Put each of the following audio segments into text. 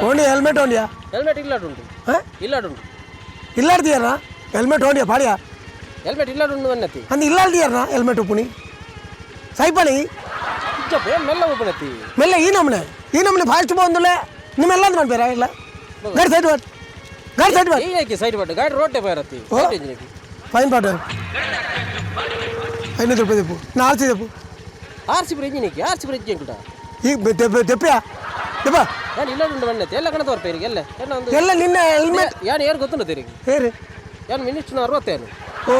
ಓಂಡಿ helmet ಓಂಡಿಯಾ? Helmet ಇಲ್ಲಾಡುಂಟು. ಹಾಂ. ಇಲ್ಲಾಡುಂಟು. ಇಲ್ಲಾಡ್ತೀಯಾರ helmet ಓಂಡಿಯಾ ಪಾಡಿಯಾ? Helmet ಇಲ್ಲಾಡುಂಡು ಅನ್ನತಿ. ಅಂದ್ ಇಲ್ಲಾಡ್ತೀಯಾರ helmet ಉಪ್ಪುನಿ ಸೈಪಣಿ. ಇಜ್ಜಪ್ಪ, ಏನ್ ಮೆಲ್ಲ ಉಪ್ಪುನತಿ? ಮೆಲ್ಲ ಈ ನಮ್ಮನೆ ಈ ನಮ್ಮನೆ ಫಾಸ್ಟ್ ಬಂದುಲೆ ನಿಮ್ಮೆಲ್ಲ ಮಾಡ್ಬೇರ ಇಲ್ಲ. ಗಾಡಿ ಸೈಡ್ ಮಾಡಿ, ಗಾಡಿ ಸೈಡ್ ಮಾಡಿ. ಈಗ ಸೈಡ್ ಬಟ್ಟು ಗಾಡಿ ರೋಟೆ ಬರತ್ತಿ. ಓ. ಫೈನ್ ಪಾಡು 500 ರೂಪಾಯಿ ತೆಪ್ಪು ನಾ ಆರ್ಸಿ ತೆಪ್ಪು. ಆರ್ ಸಿ ಬ್ರಿಡ್ಜ್, ಆರ್ ಸಿ ಬ್ರಿಡ್ಜ್ ಉಂಟಾ? ಈಗ ತೆಪ್ಪಿಯಾ ತೆಪ್ಪ. ನಾನು ಇಲ್ಲಾಡುಂಡು ಬಣ್ಣತಿ ಎಲ್ಲ ಕಣ ತೋರ್ಪೇರಿಗೆ ಎಲ್ಲ ಎಲ್ಲ ಒಂದು. ಎಲ್ಲ ನಿನ್ನ ಹೆಲ್ಮೆಟ್. ಯಾನು ಏನು ಗೊತ್ತುಂಟು ತಿರುಗಿ? ಹೇರಿ. ಯಾನು ಮಿನಿಸ್ಟರ್ 67. ಓ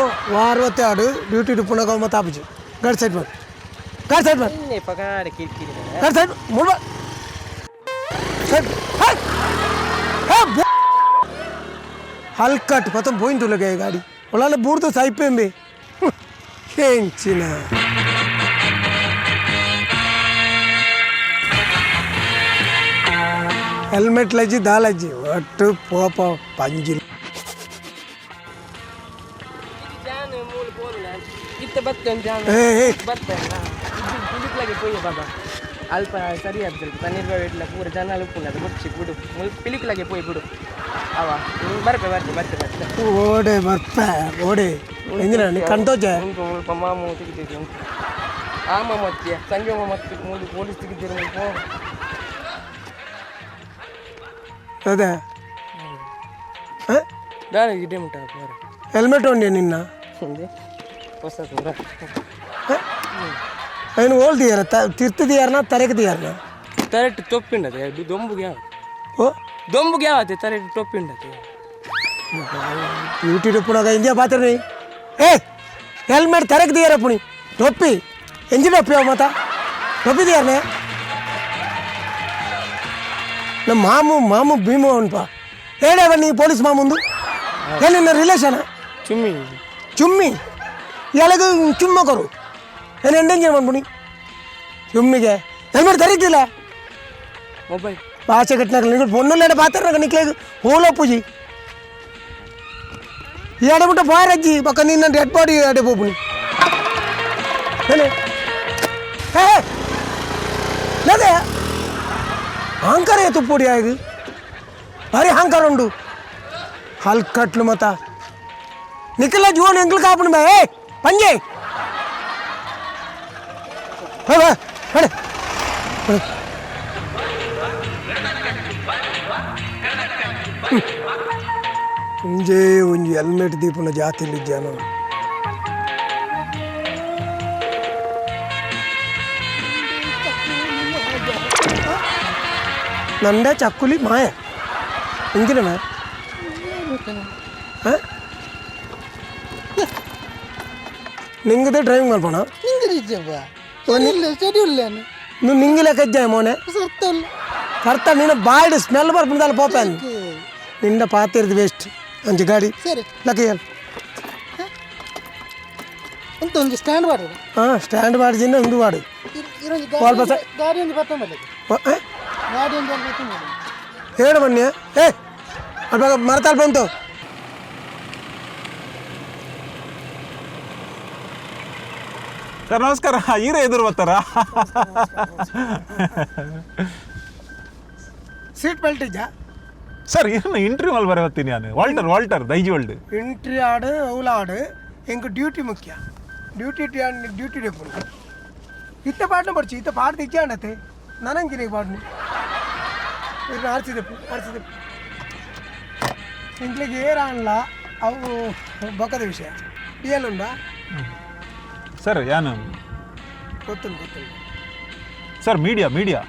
62 ಡ್ಯೂಟಿ ಪುನಃ ಮತ್ತೆ ಆಪುಜಿ. ಗಾಡಿ ಸೈಡ್ ಮಾಡಿ, ಗಾಡಿ ಸೈಡ್ ಮಾಡಿ. ಇನ್ನೇ ಪಗಾಡ ಕಿರಿಕಿರಿ. ಗಾಡಿ ಸೈಡ್ ಮೂರು ಸೈಡ್. ಹಲ್ಕಟ್ ಪತಂ ಪೋಯಿಂಟುಲಗೆ ಗಾಡಿ ಒಳ್ಳೆ ಬೂರ್ದು ಸೈಪೆಂಬಿ ಹೆಂಚಿನ. ಹೆಲ್ಮೆಟ್ ಲಜ್ಜಿ ದಾಲಜ್ಜಿ ಒಟ್ಟು ಪೋಪ ಪಂಜಿ. ಇತ್ತ ಬತ್ತೆ ಒಂದು ಜಾನ. ಏ ಏ. ಬತ್ತೆ ಪಿಲಿಕ್ಲಾಗೆ ಪೋಯಿ ಬಾಬಾ, ಅಲ್ಪ ಸರಿ ಆಗ್ತದೆ. ತಣ್ಣೀರ್ ಬಾವಿ ಇಡ್ಲ ಪೂರ ಜನ ಉಪ್ಪುಂಡು, ಅದು ಬುಡ್ಚಿ ಬಿಡು. ಮುಲ್ ಪಿಲಿಕ್ಲಾಗೆ ಪೋಯಿ ಬಿಡು. ಅವ ಬರ್ಪೆ ಬರ್ತೆ ಬರ್ತೆ ಬರ್ತೆ. ಓಡೆ ಬರ್ಪ ಓಡೆ ಎಂಜಿನ ನೀ ಕಣ್ತೋಚೆ. ಉಂಟು ಮುಲ್ಪ ಮಾಮು ತೆಗಿತೈತೆ ಉಂಟು. ಆ ಮಾಮ ಅತ್ತಿಯ ಸಂಜೆ ಮಾಮ ಅತ್ತಿ ಮೂಲು ಪೊಲೀಸ್ ತೆಗಿತೀರಿ ಮುಲ್ಪ. ಅದೇ. ದಾರೆ ಗಿಡ್ಡೆ ಮುಟ್ಟ ಬೇರೆ. ಹೆಲ್ಮೆಟ್ ಉಂಡೆ ನಿನ್ನ? ಹಿಂದೆ ಹೊಸ ದೂರ. ಏನು ಓಲ್ದಿಯಾರ ತಿರ್ತಿದಿಯಾರನ ತರಕದಿಯಾರನ? ತರೆಟ್ ತೊಪ್ಪಿಂಡದೆ ಅದು ದೊಂಬುಗೆ ಯಾವ. ಓ. ದೊಂಬುಗೆ ಯಾವತ್ತೆ ತರೆಟ್ ತೊಪ್ಪಿಂಡದೆ. ಡ್ಯೂಟಿ ಪುನಗ ಇಂಡಿಯಾ ಪಾತ್ರ ನೀ. ಏ ಹೆಲ್ಮೆಟ್ ತರಕದಿಯಾರ ಪುಣಿ ಟೊಪ್ಪಿ ಎಂಜಿ ಟೊಪ್ಪಿ ಅವ ಮತ ಟೊಪ್ಪಿದಿಯಾರನೆ. ನಮ್ಮ ಮಾಮು ಮಾಮು ಭೀಮು ಅವನ್ಪ ಹೇಳವ ನೀ ಪೊಲೀಸ್ ಮಾಮುಂದು ಏ ನಿನ್ನ ರಿಲೇಷನ್? ಚುಮ್ಮಿ. ಚುಮ್ಮಿ ಎಳಗು ಚುಮ್ಮ ಕೊರು ಏನು ಎಂಡೇಂಜರ್ ಮಾಡ್ಬಿಡಿ ಚುಮ್ಮಿಗೆ ಹೆಲ್ಮೆಟ್ ತರಿತಿಲ್ಲ. ಮೊಬೈಲ್. ಭಾಷೆ ಕಟ್ಟಿನಾಗ ನೀವು ಪೊನ್ನುಲ್ಲೇಡ ಪಾತ್ರ ನಿಕ್ಲೇಗ್ ಹೋಲೋ ಪೂಜಿ ಈ ಅಡೆ ಬಾರಜ್ಜಿ ಪಕ್ಕ ನಿನ್ನ ಡೆಡ್ ಬಾಡಿ ಅಡೆ ಪೋಪುನಿ. ಏನೇ ಹೇ ಲದೆ ಅಹಂಕಾರ ತುಪ್ಪುಡಿ ಆಗ ಭಾರಿ ಅಹಂಕಾರ ಉಂಡು ಹಲ್ಕಟ್ಲು ಮತ ನಿಖಲ ಜೀವನ ಎಂಗ್ಲು ಕಾಪುಣ ಬೇ. ಏ ಪಂಜೆ ಹೇ ಬಾ ಹಡೆ. ಒಂಜೇ ಒಂಜಿ ಹೆಲ್ಮೆಟ್ ದೀಪುನ ಜಾತಿಲಿ ಜನ. ನಂದ ಚಕ್ಕುಲಿ ಮಾಯ ಎಂಚಿನ ಮಾಯ. ನಿಂಗದೆ ಡ್ರೈವಿಂಗ್ ಮಲ್ಪಣ. ನಿಂಗೆ ಸರಿ ಇಲ್ಲ, ಸರಿ ಇಲ್ಲ. నువ్వు ನಿಂಗಿಲೆ ಕಜ್ಜಾಯ ಮೋನೆ. ಸರ್ತಲ್ಲ. ಕರ್ತ ನೀನು ಬಾಯ್ಡ್ ಸ್ಮೆಲ್ ಬರ್ಪುಂಡಲ್ಲ ಪೋಪ ನಿಂಡ ಪಾತಿರ್ದು ವೇಸ್ಟ್ ಅಂಚೆ ಗಾಡಿ. ಸರಿ. ಲಕ್ಕ ಹೇಳು. ಎಂತ ಒಂದು ಸ್ಟ್ಯಾಂಡ್ ಮಾಡುದು? ಹಾಂ, ಸ್ಟ್ಯಾಂಡ್ ಮಾಡಿಜಿಂದ ಒಂದು ವಾಡು. ಇರೊಂಜಿ ಅಲ್ಪ ಗಾಡಿ ಒಂದು ಬತ್ತೊಂಬಲ್ಲ. ಗಾಡಿ ಒಂದು ಬತ್ತೊಂಬಲ್ಲ. ಹೇಳು ಬನ್ನಿ. ಏ ಅಲ್ಪ ಮರತಾಲ್ ಬಂತು. ಸರ್ ನಮಸ್ಕಾರ. ಈರೇ ಎದುರು ಬರ್ತಾರಾ? ಸೀಟ್ ಬೆಲ್ಟ್ ಇಜ್ಜಾ? ಸರ್ ಏನು ಇಂಟರ್ವ್ಯೂ ಅಲ್ಲಿ ಬರತ್ತೀನಿ ನಾನು. Walter, Walter ದೈಜಿವಲ್ಡ್. ಎಂಟ್ರಿ ಆಡು ಅವಲ ಆಡು ಎಂಕ್ ಡ್ಯೂಟಿ ಮುಖ್ಯ. ಡ್ಯೂಟಿ ಡ್ಯೂಟಿ ಡೆಪ್ಪುಂಡು. ಇತ್ತ ಪಾಟ್ನ ಪಡ್ಚಿ ಇತ್ತ ಪಾಡ್ದು ಇಜ್ಜೆ ಅಂಡತ್ತೆ ನನಂಗಿನ ಪಾಡ್ನು ಆರ್ಸಿದೆಪ್ಪು ಆರ್ಸಿದೆಪ್ಪು ಇಂಕ್ಲಿಗೆ ಏರಾನ್ಲ ಅವು ಬೊಕ್ಕದ ವಿಷಯ. ಡಿ ಎಲ್ ಉಂಡಾ? ಸರ್ ಯಾನು. ಗೊತ್ತುಂಡು ಗೊತ್ತುಂಡು. Sir media, media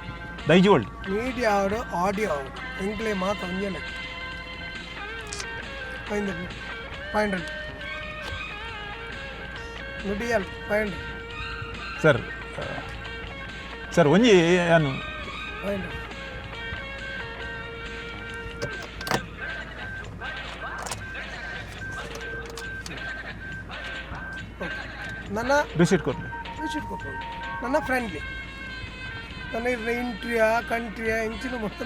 Daijiworld. Media ಆಡು ಆಡಿಯೋ ಆಡು ಎಂಕ್ಲೆ ಮಾತು ಒಂಜನೆ 500 500 D L 500. Sir sir ಒಂಜಿ ಯಾನು. 500. ಓಕೆ ನನ್ನ ರಿಸೀಟ್ ಕೊಡ್ಲಿ? ರಿಸೀಟ್ ಕೊಟ್ಟು ನನ್ನ ಫ್ರೆಂಡ್ಲಿ ನನ್ನ ಇಂಟ್ರಿಯಾ ಕಂಟ್ರಿಯಾ ಇಂಚಿನ ಮೊತ್ತ.